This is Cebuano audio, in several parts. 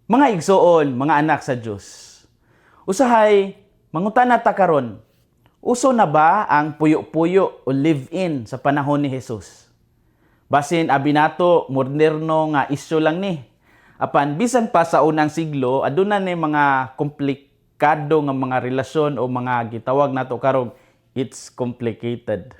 Mga igsoon, mga anak sa Dios. Usahay, mangutana ta karon. Uso na ba ang puyo-puyo o live-in sa panahon ni Jesus? Basin abi nato moderno nga isyu lang ni. Apan bisan pa sa unang siglo, aduna ni mga komplikado nga mga relasyon o mga gitawag nato karon, it's complicated.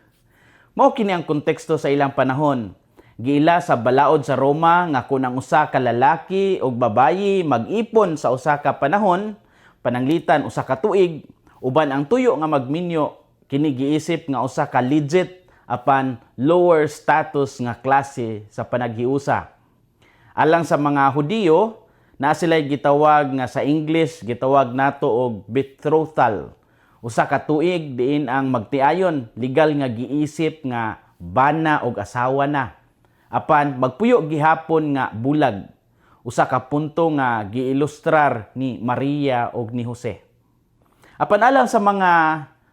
Mao kini ang konteksto sa ilang panahon. Giila sa balaod sa Roma nga kung ang usa ka lalaki o babayi mag-ipon sa usa ka panahon, pananglitan usa ka tuig, uban ang tuyo nga magminyo, kini giisip nga usa ka legit apan lower status nga klase sa panaghiusa. Alang sa mga Hudiyo, naa sila'y gitawag nga sa English gitawag nato og betrothal. Usa ka tuig diin ang magtiayon legal nga giisip nga bana og asawa na. Apan magpuyo gihapon nga bulag. Usa ka punto nga giilustrar ni Maria og ni Jose. Apan alang sa mga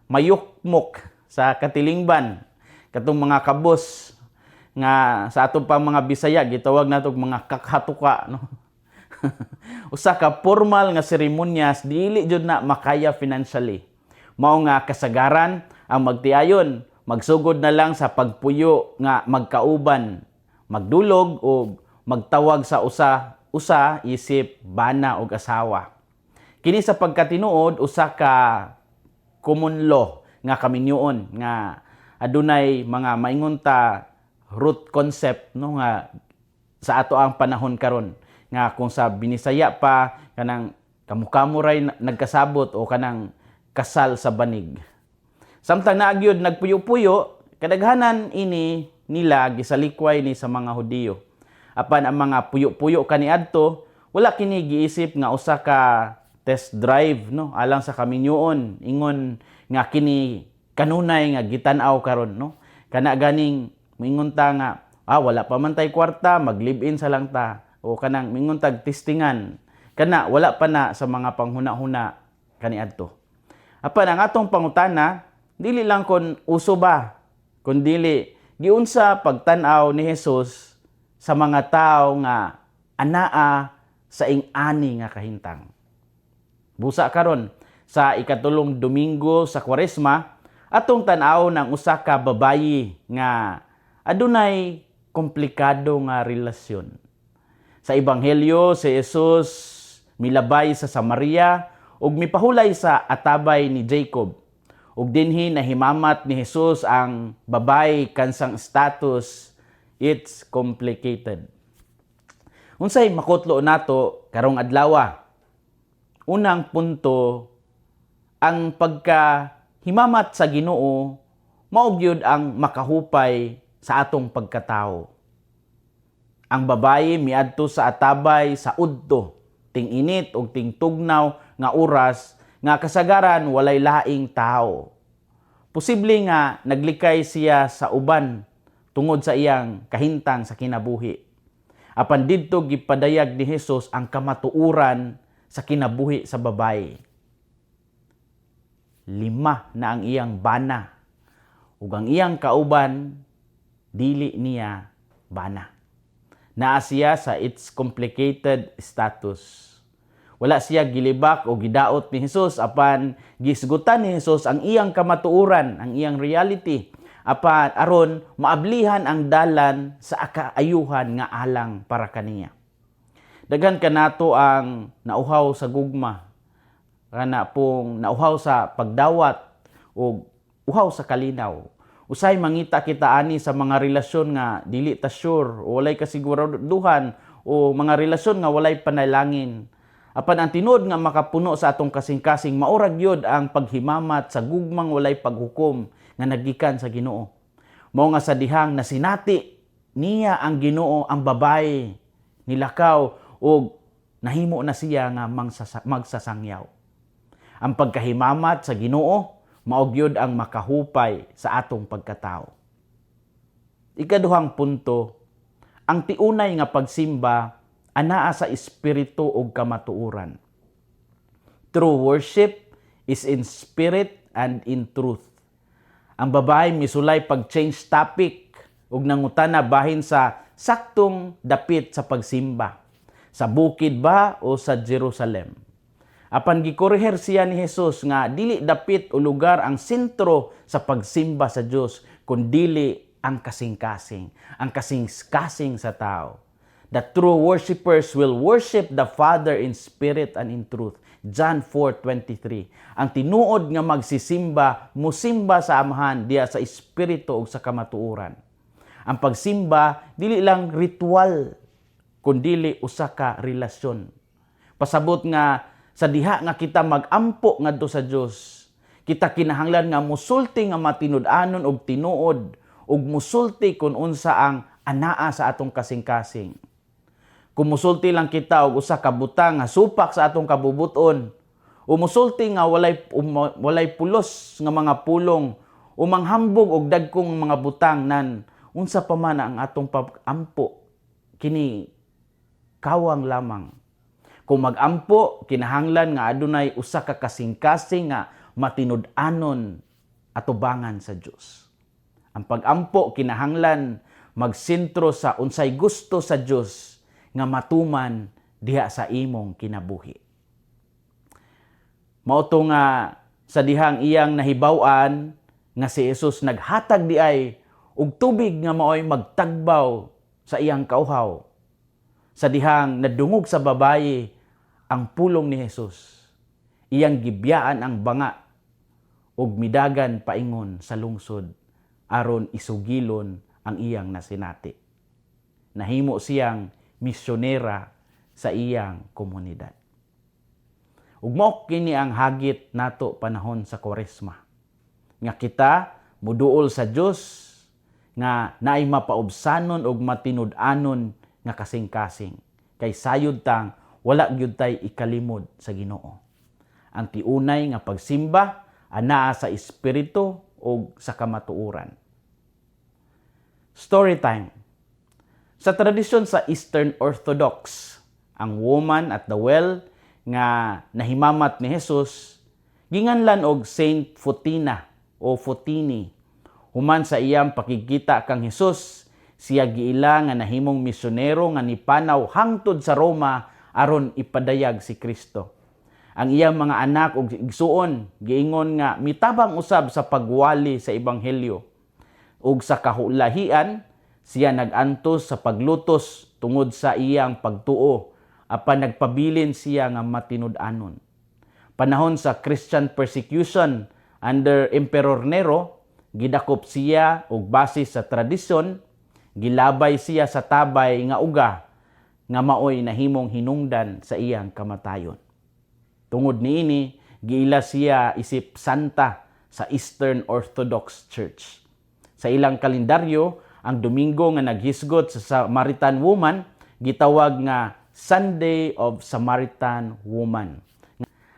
mayukmok sa katilingban, katong mga kabos nga sa atong pang mga Bisaya gitawag nato og mga kakhatuka, no? Usa ka formal nga seremonyas dili jud na makaya financially. Mao nga kasagaran ang magtiayon magsugod na lang sa pagpuyo nga magkauban, magdulog og magtawag sa usa usa isip bana og asawa. Kini sa pagkatinuod usa ka common law nga kaminyoon nga adunay mga maingon ta root concept, no, nga sa ato ang panahon karon nga kung sa Binisaya pa kanang kamo-kamo ray nagkasabot o kanang kasal sa banig. Samtang naa gyud nagpuyo-puyo, kadaghanan ini nila gisalikway ni sa mga Hudiyo. Apan ang mga puyo-puyo kaniadto, wala kini giisip nga usa ka test drive, no, alang sa kaminyoon, ingon nga kini kanunay nga gitan-aw karon, no. Kana ganing moingon ta nga wala pa man tay kwarta, mag live-in sa lang ta, o kanang mingon tag testingan kana, wala pa na sa mga panghuna-huna kaniadto. Apan ang atong pangutana dili lang kon uso ba, kun dili giunsa pagtan-aw ni Jesus sa mga tao nga anaa sa ing-ani nga kahintang. Busa karon sa ikatulong Domingo sa Kwaresma, atong tan-aw ng usa ka babayi nga adunay komplikado nga relasyon. Sa Ebanghelyo, si Jesus milabay sa Samaria ug mipahulay sa atabay ni Jacob. Ug dinhi nahimamat ni Jesus ang babayi kansang status, it's complicated. Unsay makutlo nato karong adlaw? Unang punto, ang pagka himamat sa Ginoo mao gyud ang makahupay sa atong pagkatao. Ang babayi miadto sa atabay sa udto, ting-init ug ting-tugnaw nga oras nga kasagaran walay laing tao. Posible nga naglikay siya sa uban tungod sa iyang kahintang sa kinabuhi. Apan didto gipadayag ni Jesus ang kamatuoran sa kinabuhi sa babayi. Lima na ang iyang bana ug ang iyang kauban dili niya bana. Naa siya sa it's complicated status. Wala siya gilibak o gidaot ni Jesus, apan gisgutan ni Jesus ang iyang kamatuoran, ang iyang reality, apan aron maablihan ang dalan sa kaayuhan nga alang para kaniya. Daghan kanato ang nauhaw sa gugma, kana pong nauhaw sa pagdawat o uhaw sa kalinaw. Usay mangita kita ani sa mga relasyon nga dili ta sure o walay kasiguraduhan o mga relasyon nga walay panalangin. Apan ang tinuod nga makapuno sa atong kasing-kasing mao ra gyud ang paghimamat sa gugmang walay paghukom nga nagikan sa Ginoo. Mao nga sa dihang nasinati niya ang Ginoo, ang babae nilakaw og nahimo na siya nga magsasangyaw. Ang pagkahimamat sa Ginoo mao gyud ang makahupay sa atong pagkatao. Ikaduhang punto, ang tiunay nga pagsimba anaa sa espiritu ug kamatuoran. True worship is in spirit and in truth. Ang babae misulay pag-change topic ug nangutana bahin sa saktong dapit sa pagsimba. Sa bukid ba o sa Jerusalem? Apan gikorehir siya ni Jesus nga dili dapit o lugar ang sentro sa pagsimba sa Dios, kundili ang kasing-kasing, ang kasing-kasing sa tao. The true worshipers will worship the Father in spirit and in truth. John 4:23. Ang tinuod nga magsisimba, musimba sa Amahan diha sa espiritu ug sa kamatuoran. Ang pagsimba dili lang ritual, kundili usa ka relasyon. Pasabot nga sa diha nga kita magampo ngadto sa Dios, kita kinahanglan nga musulti nga matinud-anon og tinuod ug musulti kung unsa ang anaa sa atong kasing-kasing. Kung musulti lang kita og usa ka butang nga supak sa atong kabubuton, o musulti nga walay pulos nga mga pulong, o manghambog og dagkong mga butang, nan unsa pa man ang atong pag-ampo, kini kawang lamang. Kung magampo, kinahanglan nga adunay usa ka kasing-kasing nga matinud-anon atubangan sa Dios. Ang pagampo kinahanglan magsentro sa unsay gusto sa Dios nga matuman diha sa imong kinabuhi. Mao to nga sa dihang iyang nahibaw-an nga si Jesus naghatag diay og tubig nga maoy magtagbaw sa iyang kauhaw. Sa dihang nadungog sa babayi ang pulong ni Jesus, iyang gibiyaan ang banga ug midagan paingon sa lungsod aron isugilon ang iyang nasinati. Nahimo siyang misyonera sa iyang komunidad. Ug mao kini ang hagit nato panahon sa Kwaresma, nga kita muduol sa Dios nga naay mapaubsanon og matinud-anon nga kasing-kasing, kay sayod tang wala gyud tay ikalimod sa Ginoo. Ang tiunay nga pagsimba anaa sa espiritu ug sa kamatuoran. Story time. Sa tradisyon sa Eastern Orthodox, ang woman at the well nga nahimamat ni Jesus ginganlan og Saint Fotina o Fotini. Human sa iyang pakigkita kang Jesus, siya giila nga nahimong misyonero nga nipanaw hangtod sa Roma aron ipadayag si Kristo. Ang iyang mga anak ug igsuon giingon nga mitabang usab sa pagwali sa ebanghelyo. Ug sa kahulahian, siya nag-antos sa paglutos tungod sa iyang pagtuo, apan nagpabilin siya nga matinud-anon. Panahon sa Christian persecution under Emperor Nero, gidakop siya og base sa tradisyon, gilabay siya sa tabay nga uga nga maoy nahimong hinungdan sa iyang kamatayon. Tungod niini, giila siya isip santa sa Eastern Orthodox Church. Sa ilang kalendaryo, ang Domingo nga naghisgot sa Samaritan Woman gitawag nga Sunday of Samaritan Woman.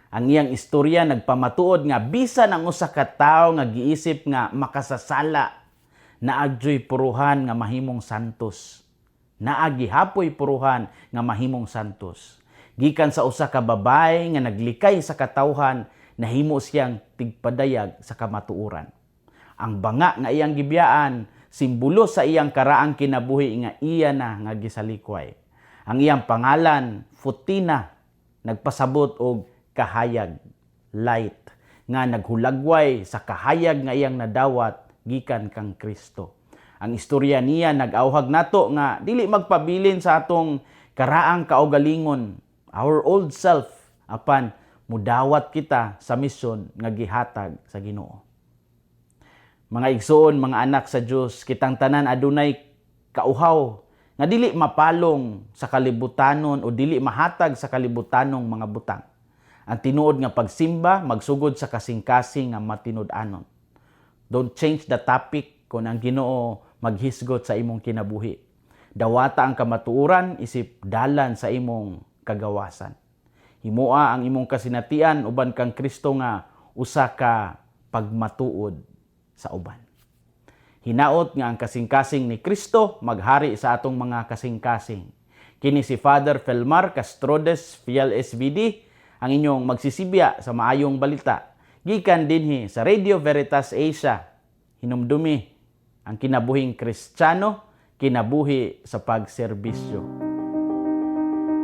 Ang iyang istorya nagpamatuod nga bisan ang usa ka tawo nga giisip nga makasasala, naa gyoy puruhan nga mahimong santos. Naa gihapoy puruhan nga mahimong santos. Gikan sa usa ka babae nga naglikay sa katawhan, nahimo siyang tigpadayag sa kamatuoran. Ang banga nga iyang gibiyaan, simbolo sa iyang karaang kinabuhi nga iya na nga gisalikway. Ang iyang pangalan, Fotina, nagpasabot og kahayag, light, nga naghulagway sa kahayag nga iyang nadawat gikan kang Kristo. Ang istorya niya nag-awhag nato nga dili magpabilin sa atong karaang kaugalingon, our old self, apan mudawat kita sa misyon nga gihatag sa Ginoo. Mga igsoon, mga anak sa Dios, kitang tanan adunay kauhaw nga dili mapalong sa kalibutanon o dili mahatag sa kalibutanong mga butang. Ang tinuod nga pagsimba magsugod sa kasing-kasing nga matinud-anon. Don't change the topic kung ang Ginoo maghisgot sa imong kinabuhi. Dawata ang kamatuoran isip dalan sa imong kagawasan. Himoa ang imong kasinatian uban kang Kristo nga usa ka pagmatuod sa uban. Hinaot nga ang kasing-kasing ni Kristo maghari sa atong mga kasing-kasing. Kini si Father Felmar Castrodes, Fiel SVD, ang inyong magsisibya sa maayong balita. Gikan dinhi sa Radio Veritas Asia. Hinumdumi ang kinabuhing Kristiyano, kinabuhi sa pagserbisyo.